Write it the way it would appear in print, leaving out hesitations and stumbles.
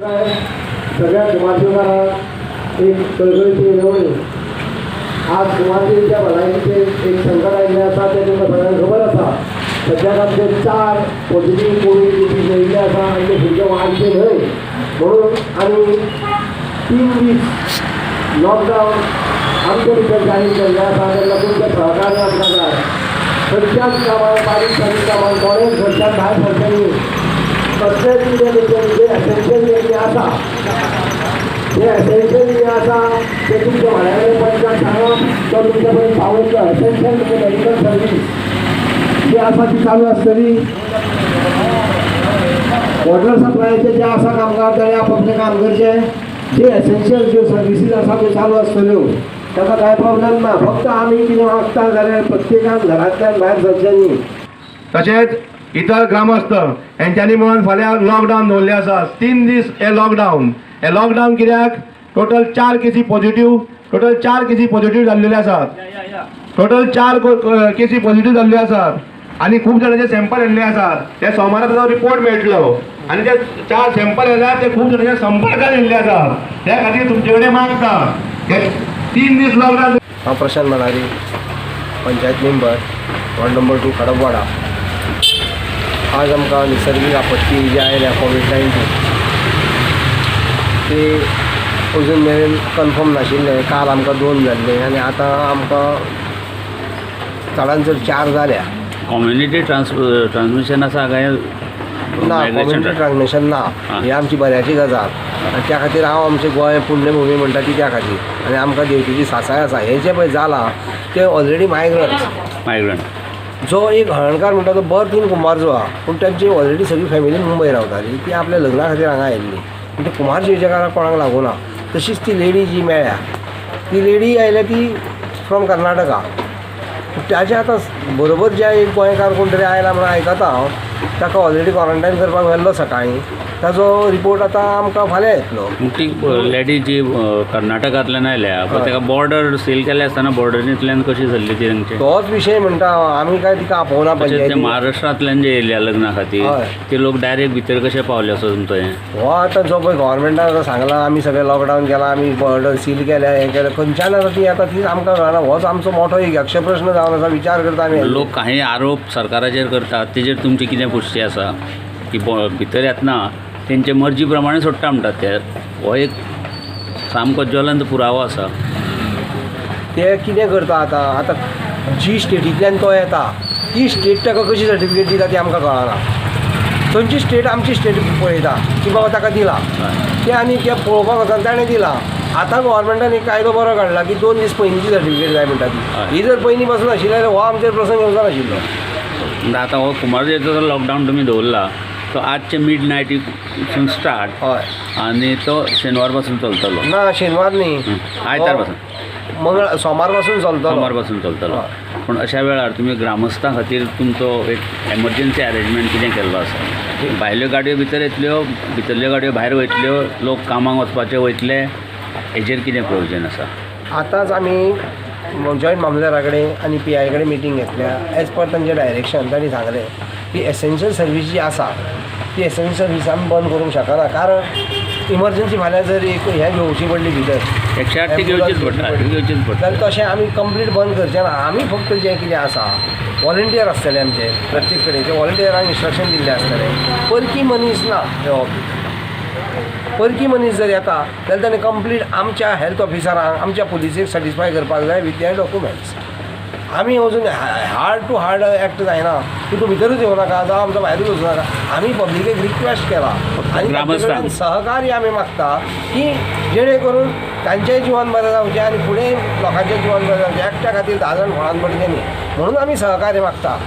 सगळ्या कुमारशिवकारांक एक कळकळीची विनवणी. आज कुमारशिवच्या भलायकीचेर एक संकट आयिल्लें आसा, तें तुमकां सगळ्यांक खबर आसा. सद्याक आमचे चार पॉझिटीव कोवीड केसीस येयल्ले आसा आनी ते फुडचे वाडचे न्हय म्हणून आमी 3 दीस लॉकडावन आमचे भितर जाहीर केल्लें आसा. तेन्ना तुमचें सहकार्य आमकां जाय. खंयच्याच कामाक, बारीक सारीक कामाक कोणेच घरच्यान भायर सरचें न्ही. कसलेंच कितें करचें, जें एसेन्शियल जें कितें आसा, जें एसेन्शियल कितें आसा तें तुमच्या वाड्या कडेन पंचाक सांगप, तो तुमच्या पर्यंत पावयतलो. एसेन्शियल म्हणजे मेडिकल सर्वीस जी आसा ती चालू आसतली. वॉटर सप्लायचे जे आसा कामगार, ताणें आपआपलें काम करचें. जे एसेन्शियल ज्यो सर्विसीस आसा त्यो चालू आसतल्यो, ताका कांय प्रॉब्लेम ना. फक्त आमी कितें मागता जाल्यार प्रत्येकान घरांतल्यान भायर सरचें न्ही. तशेंच इतर ग्रामस्थ हेंच्यांनी मेळून फाल्यां लॉकडावन दवरले आसा, 3 दीस हे लॉकडावन. हे लॉकडावन कित्याक, टोटल चार केसी पॉझिटीव, टोटल चार केसी पॉझिटीव जाल्लेले आसात. टोटल चार केसी पॉझिटीव जाल्ल्यो आसात आनी खूब जाणांचे सॅम्पल येयल्ले आसात. ते सोमारा ताचो रिपोर्ट मेळटलो आनी ते चार सॅम्पल येयल्यार ते खूब जाणांच्या संपर्कान येयल्ले आसात. त्या खातीर तुमचे कडेन मागता, हे 3 दीस लॉकडावन. हांव Prashant Manari, panchayat member, ward number 2, Khadapwada. आज आमकां निसर्गीक आपत्ती जी आयल्या, कोवीड 19, ती अजून मेरेन कन्फर्म नाशिल्लें. काल आमकां दोन जाल्ले आनी आतां आमकां चडान चड चार जाल्या. कम्युनिटी ट्रान्समिशन आसा काय? ना, कम्युनिटी ट्रान्समिशन ना. ही आमची बऱ्याची गजाल आनी त्या खातीर हांव आमचें गोंय पुण्यभुमी म्हणटा ती त्या खातीर. आनी आमकां देवतेची सासाय आसा. हें जें पळय जालां तें ऑलरेडी मायग्रंट्स. मायग्रंट. जो एक हळणकार म्हणटा तो बर्थ इन कुंभारजुआ, पूण तांची ऑलरेडी सगळी फॅमिली मुंबय रावताली. ती आपल्या लग्ना खातीर हांगा आयिल्ली, पूण ते कुंभारजुवेच्या काराक कोणाक लागूना. तशीच ती लेडी जी मेळ्ळ्या, ती लेडी आयल्या ती फ्रॉम कर्नाटका. ताजे आतां बरोबर जे एक गोंयकार कोण तरी आयला म्हणून आयकता हांव. ताका ऑलरेडी क्वॉरंटायन करपाक व्हेल्लो सकाळीं. ताजो रिपोर्ट आतां आमकां फाल्यां येतलो. ती लेडी जी कर्नाटकांतल्यान आयल्या पळय, ताका बॉर्डर सील केले आसतना बॉर्डरींतल्यान कशी सरली ती तांचे? तोच विशय म्हणटा हांव. आमी काय तिका आपोवना तशेंच ते पंचायती. महाराष्ट्रांतल्यान जे येयल्या लग्ना खातीर, ते लोक डायरेक्ट भितर कशे पावले असो तुमचो हें? हो आतां जो पळय गव्हर्मेंटान आतां सांगलां, आमी सगळें लॉकडावन केलां, आमी बॉर्डर सील केल्या, हें केलें, खंयच्यान आतां ती येता तीच आमकां कळना. होच आमचो मोठो एक यक्षप्रश्न जावन आसा. विचार करता आमी. लोक काही आरोप सरकाराचेर करतात, तेजेर तुमची कितें पुश्टी आसा की भितर येतना तेंचे मर्जी प्रमाणे सोडटा म्हणटात ते? हो एक सामको ज्वलंत पुरावो आसा. ते कितें करता आतां, आतां जी स्टेटींतल्यान तो येता ती स्टेट ताका कशी सर्टिफिकेट दिता ती आमकां कळना. थंयची स्टेट आमची स्टेट पळयता की बाबा ताका दिला ते, आनी ते पळोवपाक वचना ताणें दिला. आतां गव्हर्मेंटान एक कायदो बरो काडला की 2 दीस पयलींची सर्टिफिकेट जाय म्हणटा ती. ही जर पयलीं पासून आशिल्ली जाल्यार हो आमचेर प्रसंग येवचो नाशिल्लो. म्हणजे आतां हो कुमारजुवेचो लॉकडावन तुमी दवरला तो आजचे मिड नायटीसून स्टार्ट आनी तो शेनवार पासून चलतलो? ना, शेनवार न्ही. आयतार पासून? मंगळ सोमार पासून चलतलो. सोमार पासून चलतलो. पूण अशा वेळार तुमी ग्रामस्थां खातीर तुमचो एक एमर्जन्सी अरेंजमेंट कितें केल्लो आसा? भायल्यो गाडयो भितर येतल्यो, भितरल्यो गाडयो भायर वयतल्यो, लोक कामाक वचपाचे वयतले, हेजेर कितें प्रोविजन आसा? आतांच आमी जॉयंट मामलेदारा कडेन आनी पीआय कडेन मिटींग घेतल्या. एज पर तांचें डायरेक्शन, तांणी सांगलें की एसेन्शियल सर्वीस जी आसा ती एसेन्शियल सर्वीस आमी बंद करूंक शकना, कारण इमर्जन्सी फाल्यां जर एक हें घेवची पडली भितर 108 ती घेवचीच पडटा, ती घेवचीच पडटा. जाल्यार तशें आमी कंप्लीट बंद करचें ना. आमी फक्त जें कितें आसा, वॉलंटियर आसतले आमचे प्रत्येक कडेन. ते वॉलंटियरांक इन्स्ट्रक्शन दिल्लें आसतलें, परकी मनीस ना येवप. परकी मनीस जर येता जाल्यार ताणें कंप्लीट आमच्या हेल्थ ऑफिसरांक, आमच्या पुलिसेक सॅटिस्फाय करपाक जाय विथ there documents. आमी अजून हार्ड टू हार्ड एक्ट जायना की तूं भितरूच येवं नाका जावं आमचो भायरूच वचूं नाका. आमी पब्लिकेक रिक्वेस्ट केला आनी तांचे कडेन सहकार्य आमी मागता की जेणे करून तांचेंय जिवन बरें जावचें आनी फुडें लोकांचें जिवन बरें जावचें. एकट्या खातीर 10 जाण फोंडान पडचे न्ही म्हणून आमी सहकार्य मागता.